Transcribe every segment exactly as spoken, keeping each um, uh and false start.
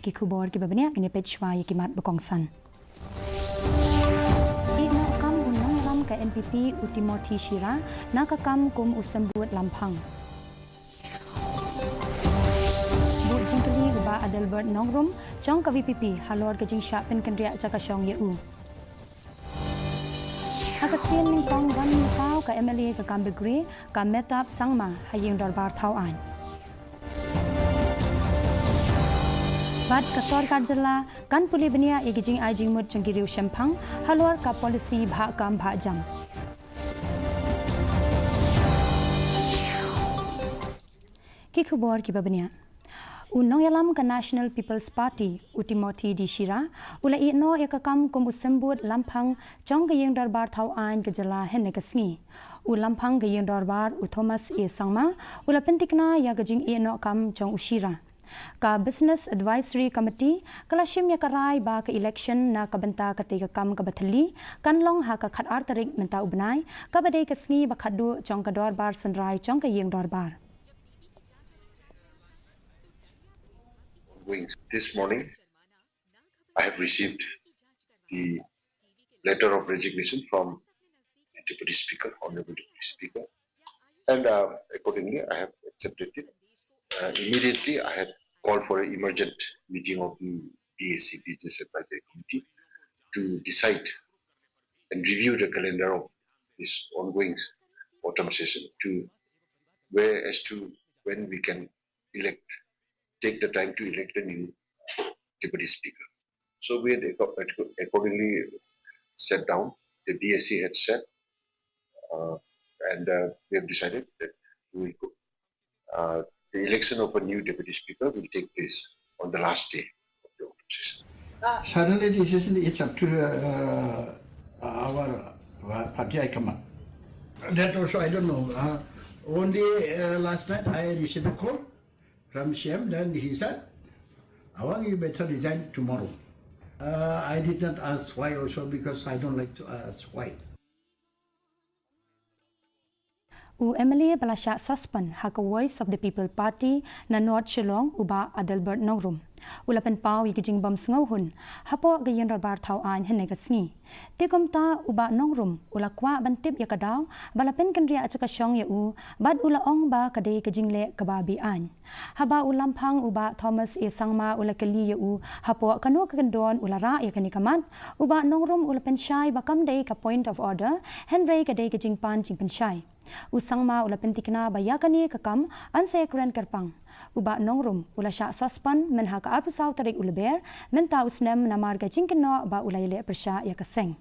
Ki khubor kiba bniah ngin ïa peit shuwa ïa ki mat ba kongsan. Ïehnoh kam u nongïalam ka N P P u Timothy Shira na ka kam kum u symbud Lamphang. Buh jingkylli u Bah Adelbert Nongrum jong ka V P P halor ka jingshah pynkynriah jaka shong ïa u. Ha ka sien nyngkong wan mih paw ka M L A ka Gambegre, ka Mehtab Sangma ha ïing dorbar thaw aiñ. Bad ka sorkar jylla kan pule bniah ïa ki jingai jingmut jong ki riew shemphang halor ka policy bhah kam bhah jam. Ki khubor kiba bniah. U nongïalam ka National People's Party, u Timothy D Shira, u la ïehnoh ïa ka kam kum u symbud Lamphang jong ka ïing dorbar thaw aiñ ka jylla hynne ka sngi. U Lamphang ka ïing dorbar, u Thomas A Sangma, u la pyntikna ïa ka jingïehnoh kam jong u Shira. Ka Business Advisory Committee ka la shim ïa ka rai ba ka election na ka bynta katei ka kam kaba thylli kan long ha ka khatar tarik mynta u bnai, kaba dei ka sngi ba khatduh jong ka dorbar synrai jong ka ïing dorbar. Going this morning, I have received the letter of resignation from the Deputy Speaker, Honorable Deputy Speaker, and uh, accordingly, I have accepted it. Uh, immediately, I had called for an emergent meeting of the B A C, Business Advisory Committee, to decide and review the calendar of this ongoing autumn session to where as to when we can elect, take the time to elect a new deputy speaker. So we had acco- accordingly sat down. The B A C had sat, uh, and uh, we have decided that we will go. Uh, the election of a new deputy speaker will take place on the last day of the open session. Suddenly decision is up to uh, our uh, party high command. That also I don't know. Uh, only uh, last night I received a call from C M. Then he said, "Awang, you better resign tomorrow." Uh, I did not ask why also because I don't like to ask why. U M L A ba la shah suspend ha ka Voice of the People Party na North Shillong, u Bah Adelbert Nongrum, u la pynpaw ïa ka jingbym sngewhun hapoh ka ïing dorbar thaw aiñ hynne ka sngi. Te kumta u Bah Nongrum u la kwah ban tip ïa ka daw ba la pynkynriah jaka shong ïa u bad u la ong ba ka dei ka jingleh kaba be-aiñ. Haba u Lamphang, u Bah Thomas A Sangma u la kylli ïa u hapoh kano ka kyndon u la rah ïa kane ka mat, u Bah Nongrum u la pynshai ba kam dei ka point of order, hynrei ka dei ka jingpan jingpynshai. U Sangma u la pyntikna ba ïa kane ka kam yn sa ïakren kyrpang. U Bah Nongrum u la shah suspend mynha ka arphew saw tarik u Lber mynta u snem namar ka jingkynnoh ba u la ïaleh pyrshah ïa ka seng.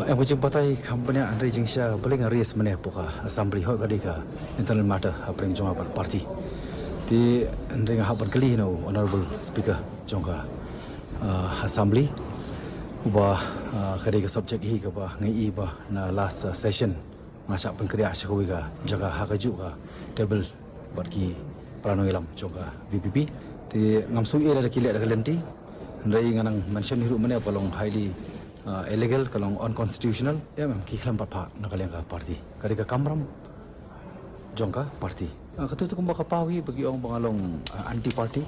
Em ka jingbatai kam bniah, hynrei jingshah bling a ris mynne hapoh ka Assembly, hooid ka dei ka internal matter hapdeng jong ka party. Te hynrei nga hap ban kylli na u Honorable Speaker jong ka Assembly uba ka dei ka subject hi kaba nga i ba na last session nga shah pynkynriah sha kawei ka jaka ha kajuh ka table bad ki para nongïalam jong ka VPP. Te ngam sngew ei lada ki leh da ka lynti, hynrei nga nang mention hi ruh mynne ba long highly illegal, ka long unconstitutional. Em, em, ki khlem pat phah na ka liang ka party. Ka dei ka kamram jong ka party. Kato te kumba ka paw hi ba ki ong ba nga long anti party.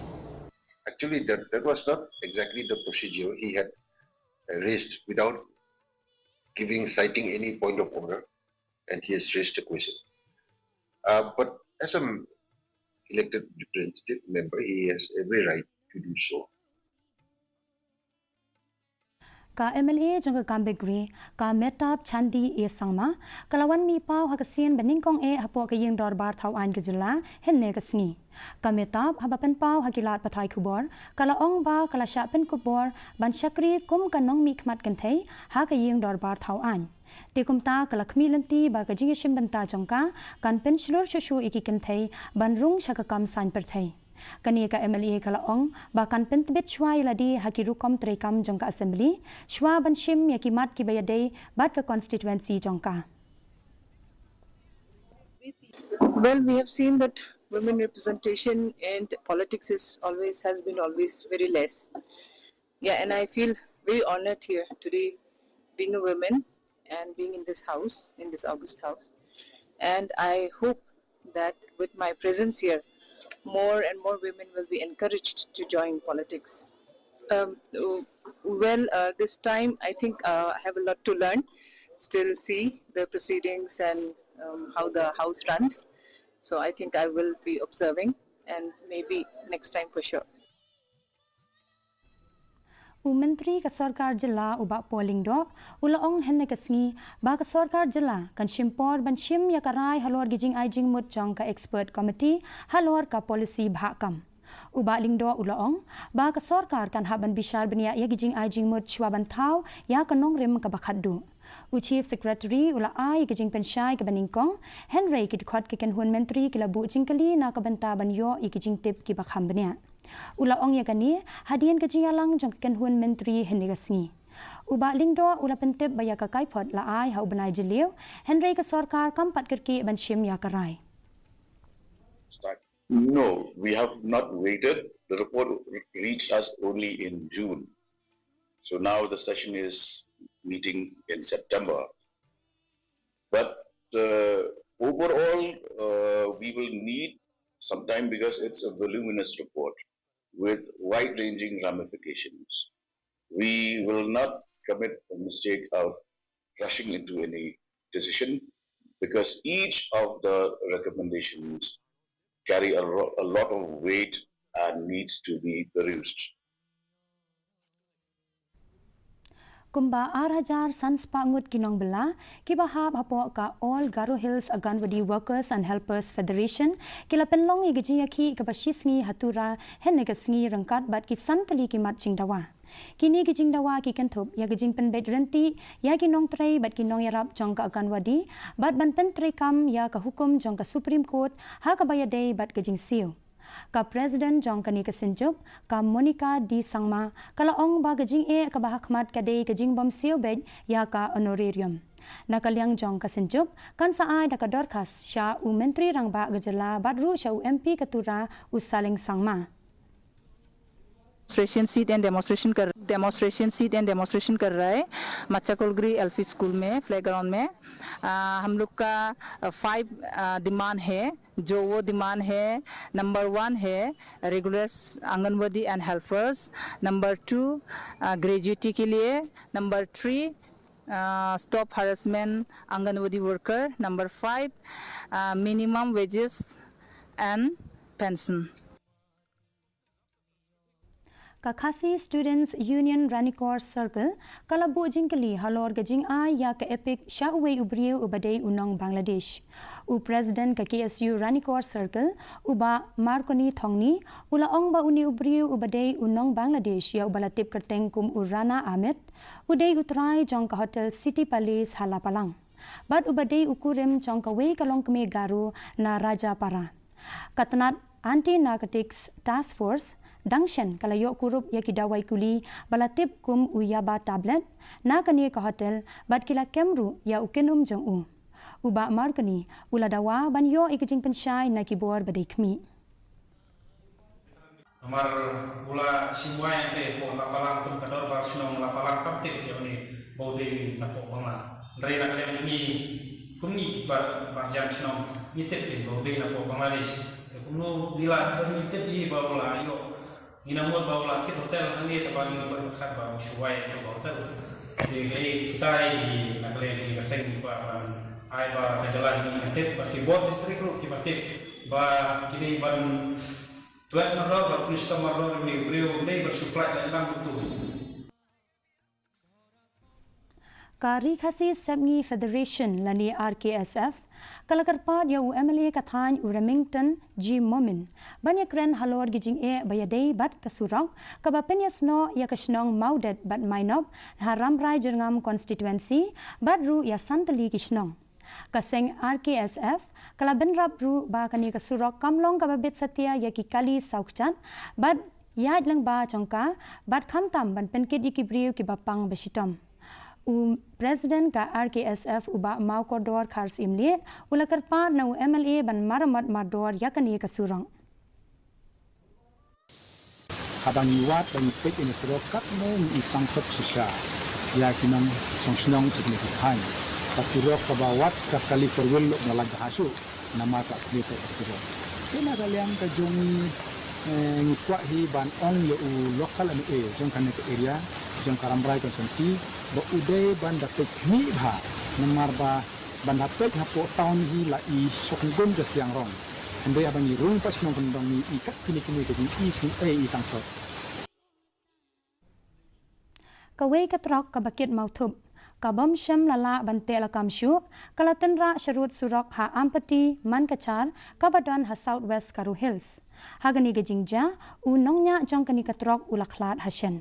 Actually, that, that was not exactly the procedure he had raised without giving, citing any point of order, and he has raised the question. Uh, but as an elected representative member, he has every right to do so. Ka MLA jong ka Gambegre, ka Mehtab Chandee A Sangma, ka la wan mih paw ha ka sien ba nyngkong eh hapoh ka ïing dorbar thaw aiñ ka jylla hynne ka sngi. Ka Mehtab, haba pynpaw ha ki lad pathai khubor, ka la ong ba ka la shah pynkup bor ban shakri kum ka nongmihkhmat kynthei ha ka ïing dorbar thaw aiñ. Te kumta ka la khmih lynti ba ka jingïashim bynta jong ka kan pynshlur shuh shuh ïa ki kynthei ban rung sha ka kam saiñ pyrthei. Kane ka MLA ka la ong ba kan pyntbit shuwa ïa lade ha ki rukom treikam jong ka Assembly shuwa ban shim ïa ki mat kiba ïadei bad ka constituency jong ka. Well, we have seen that women representation in politics is always, has been always very less. Yeah, and I feel very honored here today, being a woman and being in this house, in this august house. And I hope that with my presence here, more and more women will be encouraged to join politics. Um, w- well, uh, this time I think uh, I have a lot to learn. Still see the proceedings and um, how the house runs. So I think I will be observing and maybe next time for sure. U Myntri ka Sorkar Jylla u Bah Paul Lyngdoh u la ong hynne ka sngi ba ka Sorkar Jylla kan shim por ban shim ïa ka rai halor ki jingai jingmut jong ka Expert Committee halor ka policy bhah kam. U Bah Lyngdoh u la ong ba ka Sorkar kan hap ban bishar bniah ïa ki jingai jingmut shuwa ban thaw ïa ka nongrim kaba khatduh. U Chief Secretary u la ai ïa ka jingpynshai kaba nyngkong, hynrei ki dkhot ka kynhun Myntri ki la buh jingkylli na ka bynta ban ïoh ïa ki jingtip kiba kham bniah. U la ong ïa kane hadien ka jingïalang jong ka kynhun Myntri hynne ka sngi. U Bah Lyngdoh u la pyntip ba ïa ka kaiphod la ai ha u bnai Jylliew, hynrei ka Sorkar kam pat kyrkieh ban shim ïa ka rai. No, we have not waited. The report reached us only in June. So now the session is meeting in September. But uh, overall, uh, we will need some time because it's a voluminous report with wide ranging ramifications. We will not commit a mistake of rushing into any decision because each of the recommendations carry a, ro- a lot of weight and needs to be perused. Kumba ar hajar san spah ngut ki nongbylla kiba hap hapoh ka All Garo Hills Anganwadi Workers and Helpers Federation ki la pynlong ïa ka jingïakhih kaba shisngi ha Tura hynne ka sngi ryngkat bad ki san tylli ki mat jingdawa. Kine ki jingdawa ki kynthup ïa ka jingpynbeit ryntih ïa ki nongtrei bad ki nongïarap jong ka Anganwadi bad ban pyntreikam ïa ka hukum jong ka Supreme Court ha kaba ïadei bad ka jingsiew. Ka President jong kane ka Synjuk, ka Monica D Sangma, ka la ong ba ka jingeh kaba hakhmat ka dei ka jingbym siew beit ïa ka honorarium. Na ka liang jong ka Synjuk, kan sa ai da ka dorkhas sha u Myntri Rangbah ka Jylla bad ruh sha u M P ka Tura u Saleng Sangma. Demonstration sit and demonstration कर deमोस्ट्रेशन seat and demonstration कर रहा है मच्छा कोलगरी LP school में प्लेग्राउंड में। आ, हम लोग का फाइव डिमांड है। जो वो डिमांड है, नंबर वन है regular anganwadi and helpers, number two gratuity के लिए, number three stop harassment anganwadi worker, number five minimum wages and pension. Ka Khasi Students Union Ranikor Circle ka la buh jingkylli halor ka jingai ïa ka EPIC sha uwei u briew uba dei u nong Bangladesh. U President ka KSU Ranikor Circle, u Bah Marconi Thongni, u la ong ba une u briew uba dei u nong Bangladesh ïa uba la tip kyrteng kum u Rana Ahmed, u dei u trai jong ka Hotel City Palace ha Lapalang. Bad uba dei u kurim jong kawei ka longkmie Garo na Rajapara. Ka tnat Anti Narcotics Task Force dang shen ka la ïoh kurup ïa ki dawai kuli ba la tip kum u yaba tablet na kane ka hotel bad ki la kem ruh ïa u kynum jong u. U Bah Marconi u la dawa ban ïoh ïa ka jingpynshai na ki bor ba dei khmih. Namar u la shim wai ïa te hapoh Lapalang kum ka dorbar shnong Lapalang kam tip ïa une ba u dei na poh Bangla. Hynrei na ka liang jong ngi kum ngi bar bar jan shnong ngi tip ïa ba u dei na poh Bangladesh. Te kumno ngi la don jingtip ïa ba u la ïoh, ngi nang mut ba u la thied hotel hangne te ba ngi la pyrkhat ba u shu wai ïa ka hotel. Te kaei kita ïa na ka liang jong ngi ka seng ngi kwah ban ai ba ka jylla jong ngi ka tip bad ki bor district ruh kiba tip ba ki dei ban Tuat mardor bad pynshong mardor ïa une u briew, une ban shu pynlait lait lang kumtu. Ka Ri Khasi Sepngi Federation lane R K S F ka la kyrpad ïa u M L A ka thaiñ u Remington G Momin ban ïakren halor ki jingeh ba ïadei bad ka surok kaba pynïasnoh ïa ka shnong Mawdet bad Mainop ha Rambrai Jyrngam Constituency bad ruh ïa san tylli ki shnong. Ka seng R K S F ka la bynrap ruh ba kane ka surok kam long kaba bit satia ïa ki kali sawkjat bad ïaid lyngba jong ka bad khamtam ban pynkit ïa ki briew kiba pang ba shitom. U President ka R K S F u Bah Mawkordor Kharsyiemlieh u la kyrpad na u M L A ban maramot mardor ïa kane ka surok. Haba ngi wad ba ngi peit ïa une u surok katno ngi i sangsot shisha ïa ki nongshong shnong jong kine ki thaiñ. Ka surok kaba wad ka kali four wheel lok nga lait bha shuh namar ka slippage ka surok. Te na ka liang ka jong ngi, eh, ngi kwah hi ban ong ïa u local M L A jong kane ka area jong ka Rambrai constituency ba u dei ban da peit khmih bha, namar ba ban da peit hapoh town hi la i shong gum ja siang rong. Hynrei haba ngi rung pat shnong kyndong ngi i kat kine kine ka jing i sng ei i sangsot. Kawei ka trok kaba kit mawthup, ka bym shym la lah ban teh lakam shuh, ka la tynrah sharud surok ha Ampati, Mankachar, kaba don ha South West Garo Hills. Ha kane ka jingjia, u nongñiah jong kane ka trok u la khlad ha shen.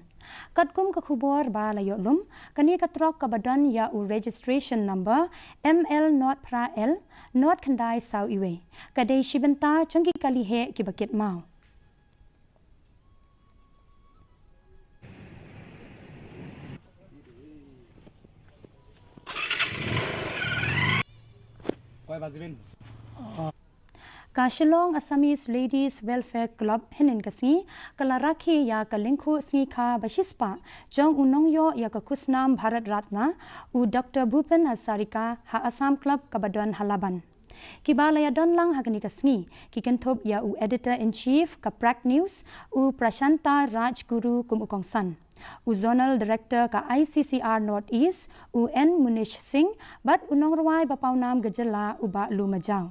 Katkum ka khubor ba la ïoh lum, kane ka trok kaba don ïa u registration number M L not phra L not khyndai saw iwei, ka dei shi bynta jong ki kali heh kiba kit maw. Ka Shillong Assamese Ladies Welfare Club hynnin ka sngi ka la rakhe ïa ka lyngkhuh sngi kha ba shispah jong u nongïoh ïa ka khusnam Bharat Ratna, u Doctor Bhupen Hazarika, ha Assam Club kaba don ha Laban. Kiba la ïadon lang ha kane ka sngi ki kynthup ïa u Editor in Chief ka Prag News, u Prashanta Rajguru kum u kongsan, u Zonal Director ka I C C R North East, u N Munish Singh, bad u nongrwai ba pawnam ka jylla, u Bah Lu Majaw.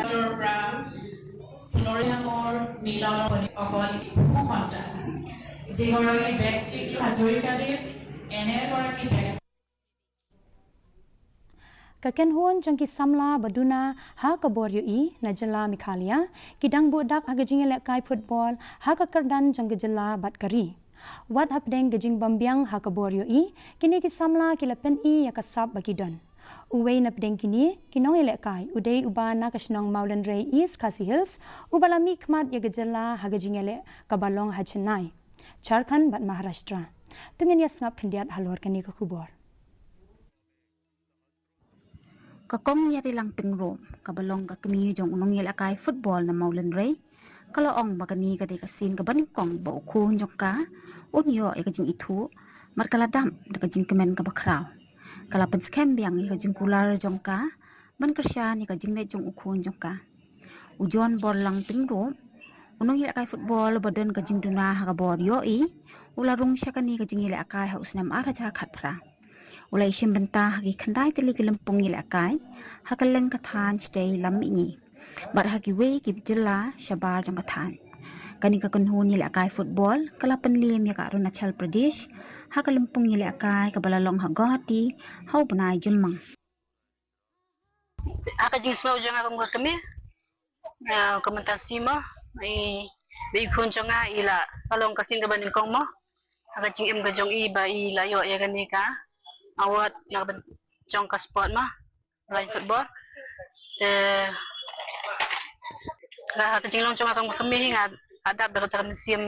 Programme, Gloria Moore, Mila Moore, অকল দুঘণ্টা। যিগৰাকী ব্যক্তিক হাজৰিকাদেৱ এনে এগৰাকী ব্যক্তি Ka kynhun jong ki samla ba duna ha ka bor ïohi na jylla Meghalaya ki dang buh dak ha ka jingïalehkai football ha ka kyrdan jong ka jylla bad ka ri. Wat hapdeng ka jingbymbiang ha ka bor ïohi, kine ki samla ki la pyni ïa ka sap ba ki don. Uwei na pdeng kine ki nongïalehkai u dei uba na ka shnong Mawlynrei, East Khasi Hills, uba la mihkhmat ïa ka jylla ha ka jingïaleh kaba long ha Chennai, Jharkhand bad Maharashtra. To ngin ïa sngap khyndiat halor kane ka khubor. Ka Kong Ïarilang Pyngrope, kaba long ka kmie jong u nongïalehkai football na Mawlynrei, ka la ong ba kane ka dei ka sien kaba nyngkong ba u khun jong ka un ïoh ïa ka jingithuh, bad ka la dap da ka jingkmen kaba khraw. Ka la pynskhem biang ïa ka jingkular jong ka ban kyrshan ïa ka jingleit jong u khun jong ka. U John Borlang Pyngrope, u nongïalehkai football ba don ka jingduna ha ka bor ïohi, u la rung sha kane ka jingïalehkai ha u snem ar hajar khatphra. U la ïashim bynta ha ki khyndai tylli ki lympung ïalehkai ha kylleng ka thaiñ shatei lam mihngi bad ha kiwei ki jylla shabar jong ka thaiñ. Kane ka kynhun ïalehkai football ka la pynliem ïa ka Arunachal Pradesh ha ka lympung ïalehkai kaba la long ha Guwahati ha u bnai Jymmang. Ha ka jingsngew jong nga kum ka kmie, ah, ka mynta sima i, i khun jong nga i la, ka long ka sien kaba nyngkong mo. Ha ka jingim ka jong i ba i la ïoh ïa kane ka award na ka bynta jong ka sport mo, line football. Te ha ka jinglong jong nga kum ka kmie hi nga dap da kata ka mynsiem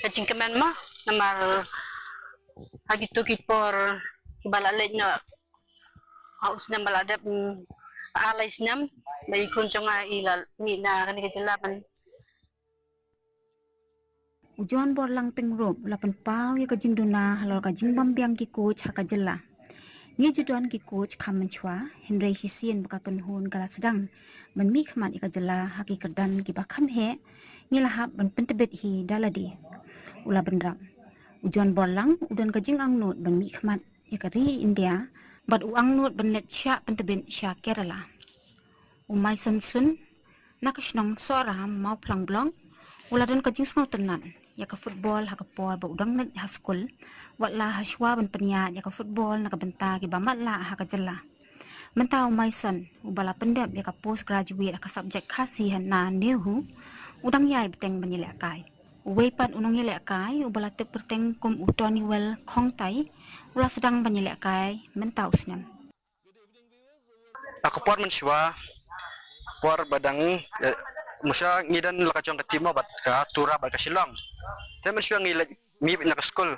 ka jingkmen mo, namar ha kito ki por kiba la leit noh ha u snem ba la dep, mm, ar lai snem ba i khun jong nga i la mih na kane ka jylla ban. U John Borlang Pyngrope u la pynpaw ïa ka jingduna halor ka jingbymbiang ki coach ha ka jylla. Ngi ju don ki coach kham mynshuwa, hynrei shisien ba ka kynhun ka la sdang ban mihkhmat ïa ka jylla ha ki kyrdan kiba kham heh, ngi la hap ban pyntbit hi da lade, u la bynrap. U John Borlang u don ka jingangnud ban mihkhmat ïa ka ri India bad u angnud ban leit shah pyntbit sha Kerala. U Maison Sun na ka shnong Sohram, Mawphlang Block, u la don ka jingsngewtynnat ïa ka football ha ka por ba u dang leit ha skul, watla hashwa ban pynïaid ïa ka football na ka bynta kiba matlah ha ka jylla. Mynta u Maison uba la pyndep ïa ka post graduate ha ka subject Khasi ha na NEHU, u dang ïai bteng ban ïalehkai. Uwei pat u nongïalehkai uba la tip kyrteng kum u Toniwell Khongtai u la sdang ban ïalehkai mynta u snem. Ha ka por mynshuwa, por ba dang, eh, mynshuwa ngi don la ka jong ka team bad ka Tura bad ka Shillong. Te mynshuwa ngi leit mih na ka skul.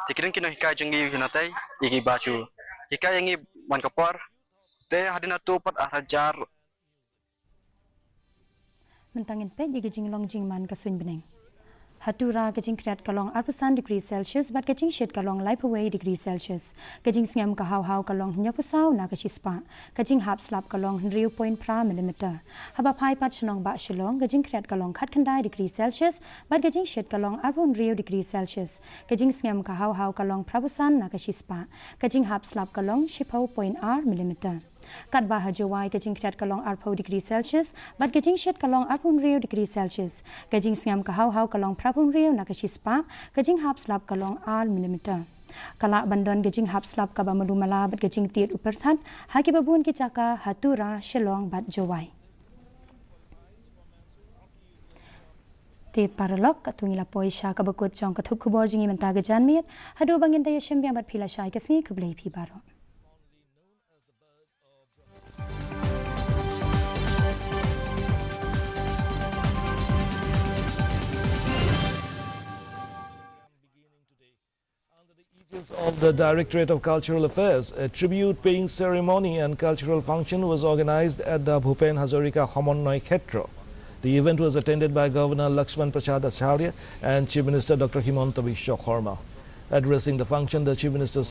Te ki don ki nonghikai jong ngi hi na tei, ïa kiba ju hikai ïa ngi man ka por. Te hadien hato pat ar hajar. Mynta ngin peit ïa ka jinglong jingman ka suiñ bneng. Ha Tura ka jingkhriat ka long arphew san degree Celsius bad ka jingshit ka long laiphew wei degree Celsius. Ka jingsngem ka haw haw ka long hynñiewphew saw na ka shispah. Ka jinghap slap ka long hynriew point phra millimeter. Haba phai pat sha nongbah Shillong ka jingkhriat ka long khatkhyndai degree Celsius bad ka jingshit ka long arphew hynriew degree Celsius. Ka jingsngem ka haw haw ka long phraphew san na ka shispah. Ka jinghap slap ka long shiphew point ar millimeter. Katba ha Jowai ka jingkhriat ka long arphew degree Celsius bad ka jingshit ka long arphew hynriew degree Celsius. Ka jingsngem ka haw haw ka long phraphew hynriew na ka shispah. Ka jinghap slap ka long ar millimeter. Ka lah ban don ka jinghap slap kaba malu mala bad ka jingtied u pyrthat ha kiba bun ki jaka ha Tura, Shillong bad Jowai. Te paralok, katto ngi la poi sha kaba kut jong ka thup khubor jong ngi mynta ka janmiet. Haduh ba ngin da ïashem biang bad phi lashai ka sngi, khublei phi baroh. Under the aegis of the Directorate of Cultural Affairs, a tribute-paying ceremony and cultural function was organized at the Bhupen Hazarika Somonnoy Khetra. The event was attended by Governor Lakshman Prasad Acharya and Chief Minister Doctor Himanta Biswa Sarma. Addressing the function, the Chief Minister